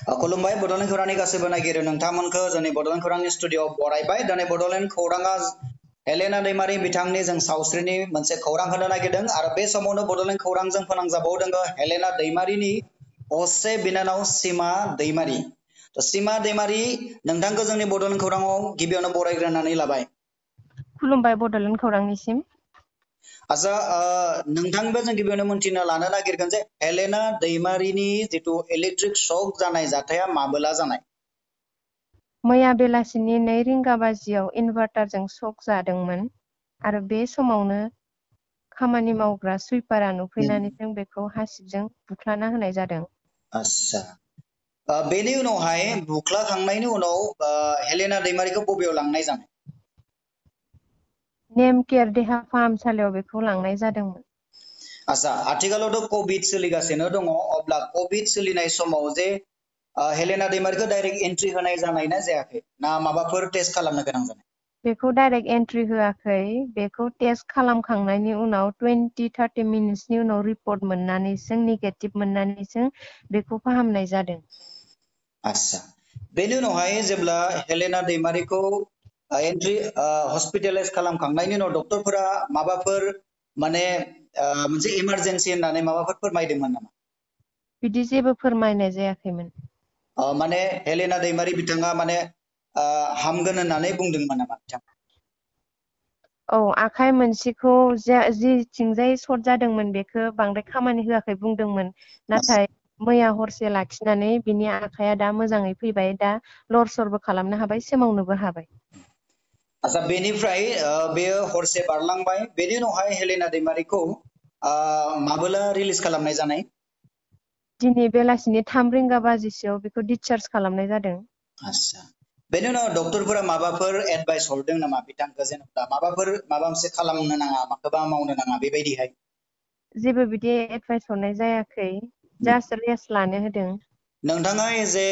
खुलुमबाय बड'लेण्ड खौरांनि गासैबो नायगिरि नोंथांमोनखौ जोंनि बड'लेण्ड खौरांनि स्टुडिअ'आव बरायबाय। दिनै बड'लेण्ड खौराङा हेलेना दैमारी बिथांनि जों सावस्रिनि मोनसे खौरां होनो नागिरदों आरो बे समावनो बड'लेण्ड खौरांजों फोनांजाबावदों हेलेना दैमारीनि असे बिनानाव सीमा दैमारी। सीमा दैमारी नोंथांखौ जोंनि बड'लेण्ड खौराङाव गिबियावनो बरायग्रोनानै लाबाय। खुलुमबाय बड'लेण्ड खौरांनिसिम। आजा नोंथांबो जों गिबियावनो मोनथिनो लानो नागिरगोन जे हेलेना दैमारीनि जितु इलेक्ट्रिक शक जानाय जाथाया माबोला जानाय? मैया बेलासिनि 2 रिंगा बाजियाव इनभार्टारजों शक जादोंमोन आरो बे समावनो खामानि मावग्रा सुइपारा नुफैनानै जों बेखौ हासिबजों बुख्लाना होनाय जादों। आच्छा बेनि उनावहाय बुख्लाखांनायनि उनाव हेलेना दैमारीखौ बबेयाव लांनाय जानाय? नेम केयार देहा फाहामसालियाव बेखौ लांनाय जादोंमोन। आच्छा आथिखालावथ' कभिड सोलिगासिनो दङ, अब्ला कभिड सोलिनाय समाव जे हेलेना दैमारीखौ डाइरेक्ट एन्ट्रि होनाय जानाय ना जायाखै, ना माबाफोर टेस्ट खालामनो गोनां जानाय? बेखौ डाइरेक्ट एन्ट्रि होआखै, बेखौ टेस्ट खालामखांनायनि उनाव 20-30 मिनिट्सनि उनाव रिपर्ट मोननानैसो नेगेटिभ मोननानैसो बेखौ फाहामनाय जादों। आच्छा बेनि उनावहाय जेब्ला हेलेना दैमारीखौ एन्ट्रि हस्पिटेलाइज खालामखांनायनि उनाव डक्टरफोरा माबाफोर माने मोनसे इमारजेन्सि होननानै माबाफोर फोरमायदोंमोन नामा? बिदि जेबो फोरमायनाय जायाखैमोन। माने हेलेना दैमारी बिथाङा माने हामगोन होननानै बुंदोंमोन नामा बिथां? औ, आखाइ मोनसेखौ जिथिंजाय सर्ट जादोंमोन बेखौ बांद्राय खामानि होआखै बुंदोंमोन, नाथाय मैया हरसे लाखिनानै बिनि आखाइया दा मोजाङै फैबाय, दा लर सरबो खालामनो हाबाय, सोमावनोबो हाबाय। आच्छा बेनिफ्राय बेयो हरसे बारलांबाय, बेनि उनावहाय हेलेना दैमारीखौ माबोला रिलिज खालामनाय जानाय? दिनै बेलासिनि 3 रिंगा बाजिसोआव बेखौ डिसचार्ज खालामनाय जादों। आच्छा बेनि उनाव डक्टरफोरा माबाफोर एडभाइस हरदों नामा बिथांखौ, जेनेबा माबा मोनसे खालामनो नाङा माखौबा मावनो नाङा बेबायदिहाय? जेबो बिदि एडभाइस हरनाय जायाखै, जास्ट रेस्ट लानो होदों। नोंथाङा जे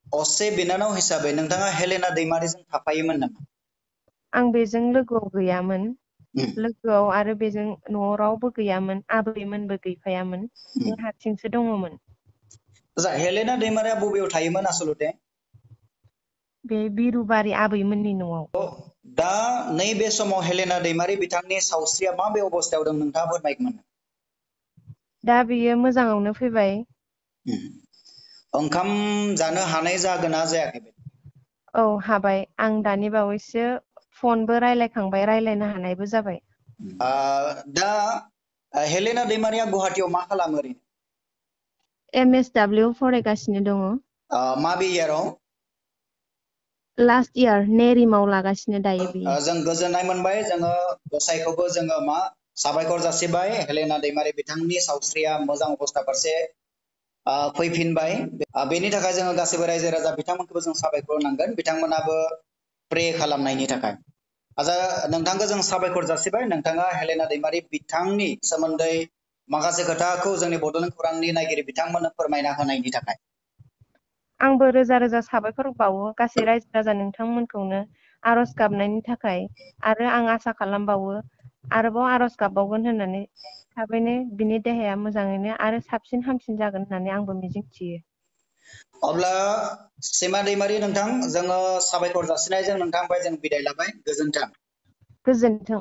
असे बिनानाव हिसाबै नोंथाङा हेलेना दैमारीजों थाफायोमोन नामा? आं बेजों लोगोआव गैयामोन, लोगोआव आरो बेजों न'आव रावबो गैयामोन, आबैमोनबो गैफायामोन, जों हारसिंसो दङमोन। हेलेना दैमारीया बबेयाव थायोमोन आसलते? बे बिरुबारि आबैमोननि न'आव। दा नैबे समाव हेलेना दैमारी बिथांनि सावस्रिया माबे अबस्थायाव दं नोंथाङा फोरमायगोन? दा बियो मोजाङावनो फैबाय। ओंखाम जानो हानाय जागोन ना जायाखै? औ, हाबाय। आं दानि बावैसो फनबो रायलायखांबाय, रायलायनो हानायबो जाबाय। दा हेलेना दैमारीया गुवाहाटीयाव मा खालामो ओरैनो? MSW फरायगासिनो दङ। माबे इयाराव? लास्ट इयार नेरिमाव लागासिनो दायो बियो। जों गोजोननाय मोनबाय, जोङो गसाइखौबो जोङो साबायखर जासिबाय, हेलेना दैमारी बिथांनि सावस्रिया मोजां अबस्था फारसे फैफिनबाय, बेनि थाखाय जोङो गासैबो रायजो राजा बिथांमोनखौबो जों साबायखर होनांगोन, बिथांमोनाबो प्रे खालामनायनि थाखाय। आजा नोंथांखौ जों साबायखर जासिबाय, नोंथाङा हेलेना दैमारी बिथांनि सोमोन्दै माखासे खोथाखौ जोंनि बड'लेण्ड खौरांनि नायगिरि बिथांमोननो फोरमायना होनायनि थाखाय। आंबो रोजा रोजा साबायखर बावो गासै रायजो राजा नोंथांमोनखौनो आरज गाबनायनि थाखाय, आरो आं आसा खालामबावो आरोबाव आरज गाबबावगोन होननानै, थाबैनो बिनि देहाया मोजाङैनो आरो साबसिन हामसिन जागोन होननानै आंबो मिजिंथियो। अब्ला सीमा दैमारी नोंथां, जोङो साबायखर जासिनायजों नोंथांनिफ्राय जों बिदाय लाबाय, गोजोन्थों। गोजोन्थों।